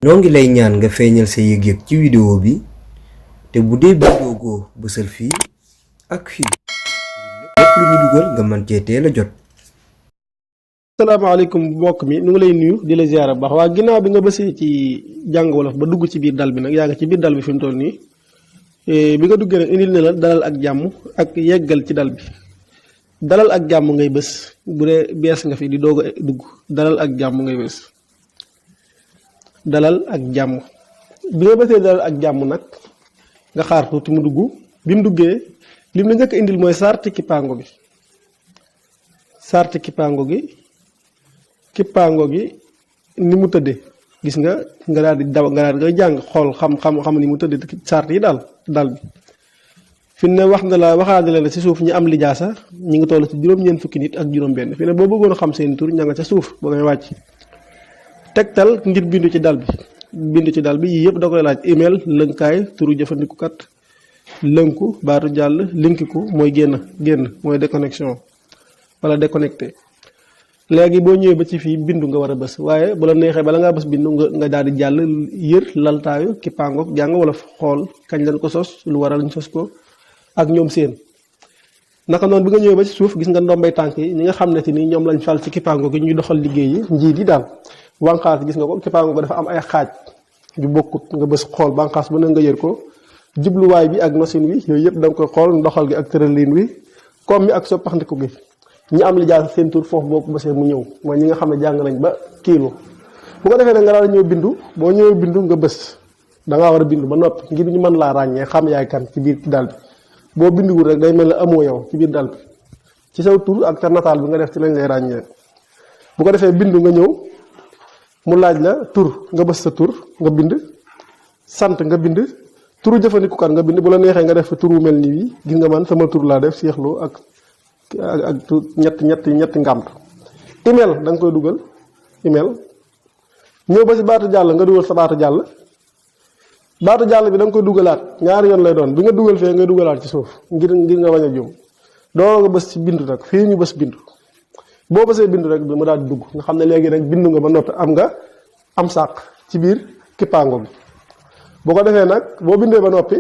noo ngi lay ñaan nga feeñal sa yëg-yëg ci vidéo bi te bu dee vidéo goo bësal fii ak fii lépp lu ñu dugal nga mën cee teel a jot. asalaamaaleykum mbokk mi nu ngi lay nuyu di la ziyaara bu baax waa ginnaaw bi nga bësee ci jàng wolof ba dugg ci biir dal bi nag yaa ngi ci biir dal bi fi mu toll nii bi nga duggee nag indil na la dalal ak jàmm ak yeggal ci dal bi dalal ak jàmm ngay bës bu dee bees nga fi di doog a dugg dalal ak jàmm ngay bës dalal ak jàmm bi nga bësee dalal ak jàmm nag nga xaar tuuti mu dugg bi mu duggee lim la njëkk a indil mooy sarti kippaango bi sarti kippaango gi ni mu tëddee gis nga daal di daw nga daal di jàng xool xam ni mu tëddee sart yi daal dal bi fi ne wax na la waxaale la ci suuf ñi am lijaasa ñi ngi toll ci juróom-ñeent fukki nit ak juróom-benn fi ne boo bëggoon a xam seen tur ña nga ca suuf ba ngay wàcc tegtal ngir bindu ci dal bi yii yëpp da koy laaj email lënkaay turu jëfandikukat lënku baatu jàll linkiku mooy génn mooy déconnexion wala déconnecté léegi boo ñëwee ba ci fii bindu nga war a bës waaye bu la neexee bala ngaa bës bindu nga daal di jàll yër laltaayu kippaangoog jàng wala xool kañ lañ ko sos lu waral ñu sos ko ak ñoom seen naka noonu bi nga ñëwee ba ci suuf gis nga ndombay tànk yi ñi nga xam ne te ni ñoom lañ fal ci kippaangoog yi ñuy doxal liggéey yi njiit yi daal bànqaas gis nga ko kippaangoog ko dafa am ay xaaj yu bokkut nga bës xool bànqaas bu ne nga yër ko jubluwaay bi ak nosin wi yooyu yëpp da nga koy xool ndoxal gi ak tëralin wi koom mi ak soppaxndiku gi ñi am li jaar seen tur foofu boo ko bësee mu ñëw mooy ñi nga xam ne jàng nañ ba kiilo bu ko defee nag nga daal ñëw bindu boo ñëwee bindu nga bës dangaa war a bindu ba noppi ngir ñu mën laa ràññee xam yaay kan ci biir dal bi boo binduwul rek day mel ne amoo yow ci biir dal bi ci saw tur ak sa nataal bi nga def ci lañ lay ràññee bu ko defee bindu nga ñëw mu laaj la tur nga bës sa tur nga bind sant nga bind turu jëfandikukat nga bind bu la neexee nga def tur wu mel nii gis nga man sama tur laa def seexlu ak ñetti ngàmt email da nga koy dugal email ñëw ba si baatu jàll nga dugal sa baatu jàll bi da nga koy dugalaat ñaari yoon lay doon bi nga dugal fee ngay dugalaat ci suuf ngir nga bañ a juum doo nga bës ci bindu nag fii ñu bës bindu boo bësee bindu rek bi mu daal di dugg nga xam ne léegi rek bindu nga ba noppi am sàq ci biir kippaango bi boo ko defee nag boo bindee ba noppi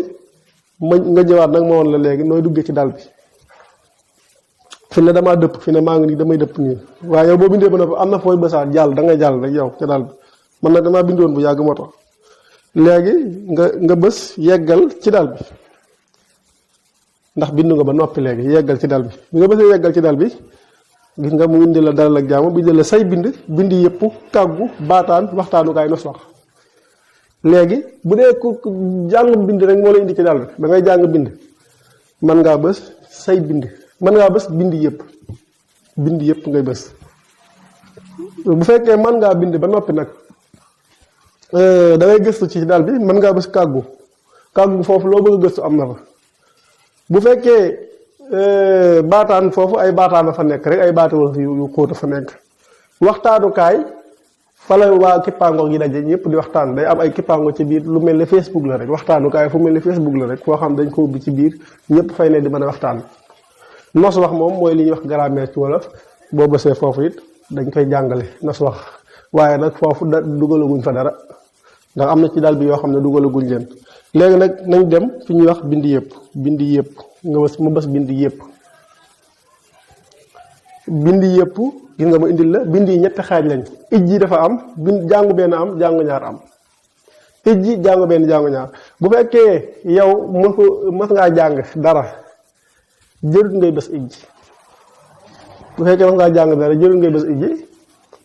nga ñëwaat nag ma woon la léegi nooy duggee ci dal bi fi ne damaa dëpp fi ne maa ngi nii damay dëpp nii waaye yow boo bindee ba noppi am na fooy bësaat jàll da ngay jàll rek yow ca dal bi man nag damaa bindoon bu yàgg moo tax léegi nga bës yeggal ci dal bi ndax bindu nga ba noppi léegi yeggal ci dal bi bi nga bësee yeggal ci dal bi gis nga mu indi la dalal ak jàmm bi la say bind yëpp kàggu baataan waxtaanukaay nos wax léegi bu dee ku jàng bind rek moo la indi ci dal bi da ngay jàng bind mën ngaa bës say mën ngaa bës bind yëpp ngay bës bu fekkee mën ngaa bind ba noppi nag da ngay gëstu ci dal bi mën ngaa bës kàggu foofu loo bëgg a gëstu am na fa bu fekkee baataan foofu ay baataan a fa nekk rek ay baata yu xóot a fa nekk waxtaanukaay fala waa kippaangoog yi daje ñëpp di waxtaan day am ay kippaango ci biir lu mel ne Facebook la rek waxtaanukaay fu mel ne Facebook la rek foo xam dañ ko ubbi ci biir ñëpp fay ne di mën a waxtaan nos wax moom mooy li ñuy wax grammaire ci wolof boo bësee foofu it dañ koy jàngale nos wax waaye nag foofu dugalaguñ fa dara ndax am na ci dal bi yoo xam ne dugalaguñ leen léegi nag nañ dem fi ñuy wax bind yëpp nga bës ma bës bind yëpp gis nga ma indil la bind yi ñetti xaaj lañ ijji dafa am jàngu benn am jàngu ñaar am ijji jàngu benn jàngu ñaar bu fekkee yow mës ngaa jàng dara jërut ngay bës ijji bu fekkee mës ngaa jàng dara jërut ngay bës ijji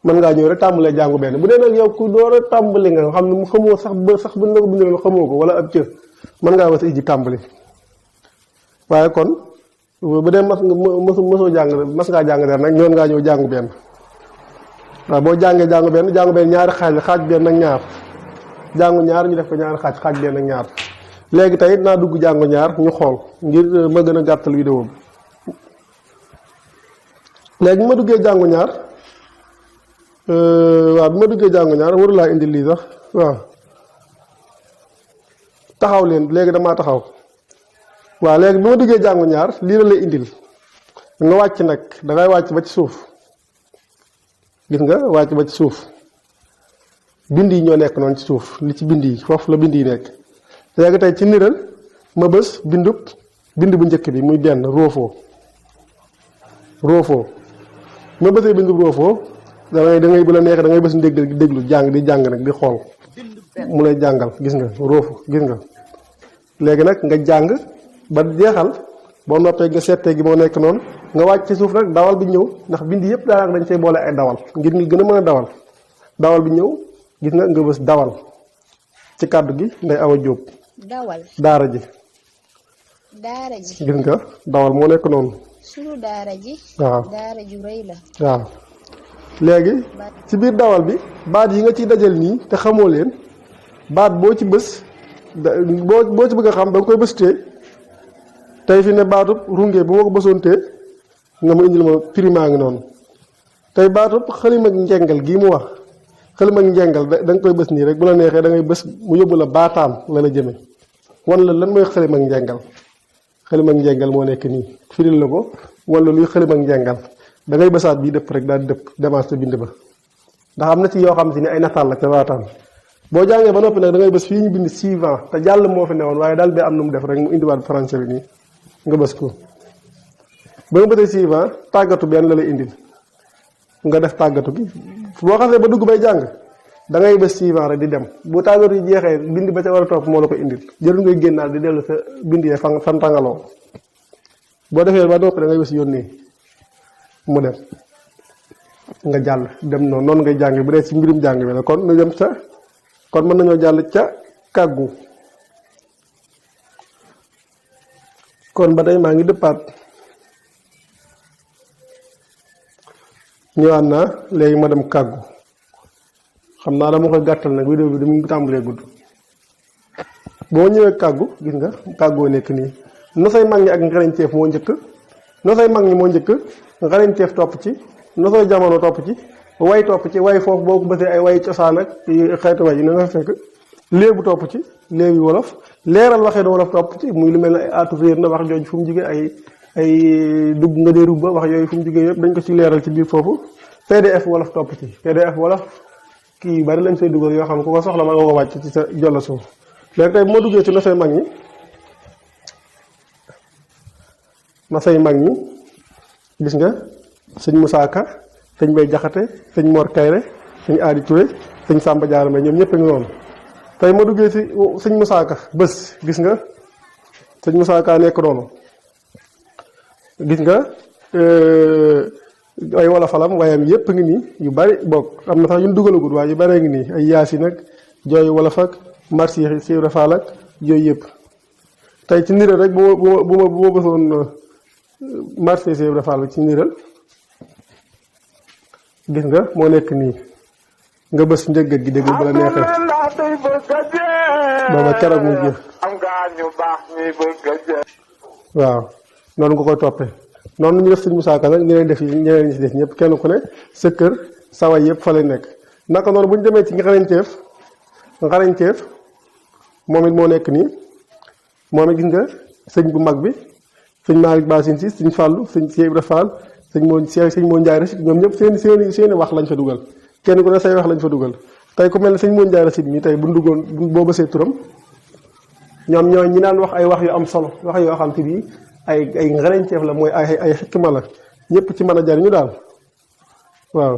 mën ngaa ñëw rek tàmbalee jàngu benn bu dee nag yow ku door a tàmbali nga xam ne mu xamoo sax buñ la ko bindee xamoo ko wala ab cër mën ngaa bës ijji tàmbali waaye kon bu dee mësoo jàng mas ngaa jàng dara nag ñoon ngaa ñëw jàngu benn waaw boo jàngee jàngu benn ñaari xaaj la xaaj benn ak ñaar jàngu ñaar ñu def ko ñaari xaaj benn ak ñaar léegi tey naa dugg jàngu ñaar ñu xool ngir ma gën a gàttal vidéo bi léegi bi ma duggee jàngu ñaar waru laa indi lii sax waaw taxaw leen léegi damaa taxaw waaw léegi bi ma duggee jàngu ñaar lii la lay indil nga wàcc nag dangay wàcc ba ci suuf gis nga wàcc ba ci suuf bind yi ñoo nekk noonu ci suuf li ci bind yi foofu la bind yi nekk léegi tey ci niral ma bës bind bu njëkk bi muy benn roofoo ma bësee bind roofoo da ngay bu la neexee da ngay bës ndéggal gi déglu jàng di jàng nag di xool mu lay jàngal gis nga roofu gis nga léegi nag nga jàng ba jeexal boo noppee nga seetee gi moo nekk noonu nga wàcc ci suuf nag dawal bi ñëw ndax bind yëpp daanaka dañ cay boole ay dawal ngir ñu gën a mën a dawal bi ñëw gis nga bës dawal ci kàddu gi Ndeye Awa Diop. dawal daara ji. gis nga dawal moo nekk noonu. sunu daara ji. waaw daara ju rëy la. waaw léegi ci biir dawal bi baat yi nga ciy dajal nii te xamoo leen baat boo ci bës boo ci bëgg a xam da nga koy bës tee tey fi ne baatub runge bu ma ko bësoon tee nga ma indil ma prima ngi noonu tey baatub xalim ak njengal gii mu wax xalim ak njengal da nga koy bës nii rek bu la neexee da ngay bës mu yóbbu la baataan la jëme wan la lan mooy xalim ak njengal xalim ak njengal moo nekk nii firil la ko wala luy xalim ak njengal da ngay bësaat bii dëpp rek daal di dëpp demaas te bind ba ndax am na ci yoo xam si ne ay nataal la ca baataan boo jàngee ba noppi nag da ngay bës fii ñu bind suivant te jàll moo fi newoon waaye daal bi am na mu def rek mu indiwaat français bi nii nga bës ko ba nga bësee suivant tàggatu benn la lay indil nga def tàggatu gi boo xasee ba dugg bay jàng da ngay bës suivant rek di dem bu tàggatu yi jeexee bind ba ca war a topp moo la ko indil jërul ngay génnaal di dellu sa bind yee fan tàngaloo boo defee ba noppi da ngay bës yónnee mu dem nga jàll dem noonu ngay jàng bu dee ci mbirum jàng bi la kon nu dem sa kon mën nañoo jàll ca kàggu kon ba tey maa ngi dëppaat ñëwaat naa léegi ma dem kàggu xam naa dama koy gàttal nag vidéo bi dama tàmbalee gudd boo ñëwee kàggu gis nga kàggoo nekk nii nosay mag ñi ak ngarañteef moo njëkk nosay mag ñi moo njëkk ngarañteef topp ci nosay jamono topp ci way topp ci way foofu boo ko bësee ay way cosaan ak xeetu way yi na nga fekk léebu topp ci léebi wolof leeral waxee wolof topp ci muy lu mel ne ay aatu réer na wax jooju fu mu jugee ay dugg nga dee rubba wax yooyu fu mu jugee yëpp dañ ko ci leeral ci biir foofu PDF wolof topp ci PDF wolof kii yu bari lañ fay dugal yoo xam ne ku ko soxla ma nga ko wàcc ci sa jolla suuf léegi tey bu ma duggee ci nosay mag ñi nosay mag ñi gis nga sëñ Moussa Ka sëñ Bay Jaxate sëñ Mor Kayre sëñ Aadi Touré sëñ Samba Diarra Mbaye ñoom ñëpp a ngi noonu tey ma duggee ci sëñ Moussa Ka bés gis nga sëñ Moussa Ka nekk noonu gis nga ay wolofalam wayam yëpp ngi nii yu bari bokk am na sax yu ñu dugalagul waaye yu bari ngi nii ay yaasi nag jooy wolof ak marsi si rafal ak yooyu yëpp tey ci niral rek bu ma bësoon marsi si rafal ci niral gis nga moo nekk nii nga bës njëggat gi déglu bu la neexee booba keroog mu jëf waaw noonu nga koy toppee noonu ñu def sëñ Moussa Ka nag ñeneen def yi ñeneen ñi si def ñëpp kenn ku ne sa kër sa way yëpp fa lay nekk naka noonu bu ñu demee ci ngarañteef moom it moo nekk nii moom it gis nga sëñ bu mag bi sëñ Malick Bassine si sëñ Fallou sëñ Cheikh Ibra Fall sëñ moo Ndiaye Rachid ñoom ñëpp seeni wax lañ fa dugal kenn ku ne say wax lañ fa dugal tey ku mel ne sëñ moo Ndiaye Rachid mi tey bu duggoon boo bësee turam ñoom ñooy ñi naan wax ay wax yu am solo wax yoo xam te bii ay ngarañteef la mooy ay xikma la ñëpp ci mën a jariñu daal waaw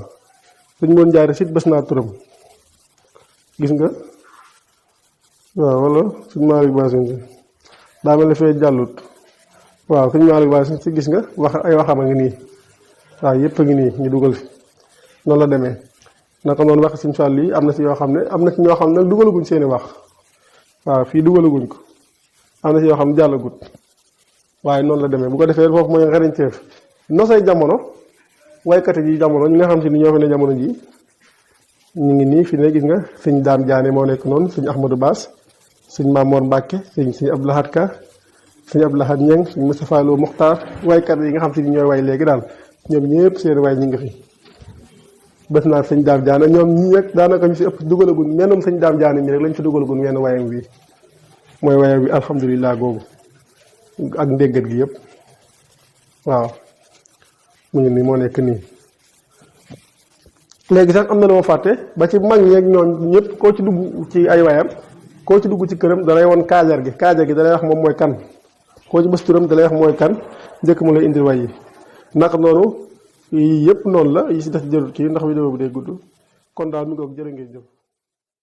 sëñ moo Ndiaye Rachid bës naa turam gis nga waaw wala sëñ Malick Bassine si daa mel ne fee jàllut waaw sëñ Malick Bassine si gis nga wax ay waxam a ngi nii waaw yëpp a ngi nii ñu dugal fi noonu la demee naka noonu wax sëñ Fall yi am na si yoo xam ne am na ci ñoo xam ne nag dugalaguñ seeni wax waaw fii dugalaguñ ko am na si yoo xam ne jàllagut waaye noonu la demee bu ko defee foofu mooy ngarañteef nosay jamono waykat yi jamono ñi nga xam si ni ñoo fi ne jamono ji ñu ngi nii fi ne gis nga sëñ Daan Jaane moo nekk noonu sëñ Ahmadou Bass sëñ Mamoor Mbàkke sëñ Abdou Lahad Ka sëñ Abdou Lahad Ñeng sëñ Moustapha Lo Muxtaar waykat yi nga xam si ni ñooy way léegi daal ñoom ñëpp seen way ñu ngi fi bés naa sëñ Daam Jaane ñoom ñii rek daanaka ñu si ëpp dugalagun menum sëñ Daam Jaane mi rek lañ fi dugalagun wenn wayam wi mooy wayam wi alhamdulilah googu ak ndéggat gi yëpp waaw mu ngi nii moo nekk nii léegi sax am na lu ma fàtte ba ci mag ñeeg ñoom ñëpp koo ci dugg ci ay wayam koo ci dugg ci këram dalay woon kaajar gi dalay wax moom mooy kan koo ci bës turam dalay wax mooy kan njëkk mu lay indil way yi naka noonu yii yëpp noonu la yi si def jërul kii ndax vidéo bi day gudd kon daal mi ngi ko jërë ngeen jëf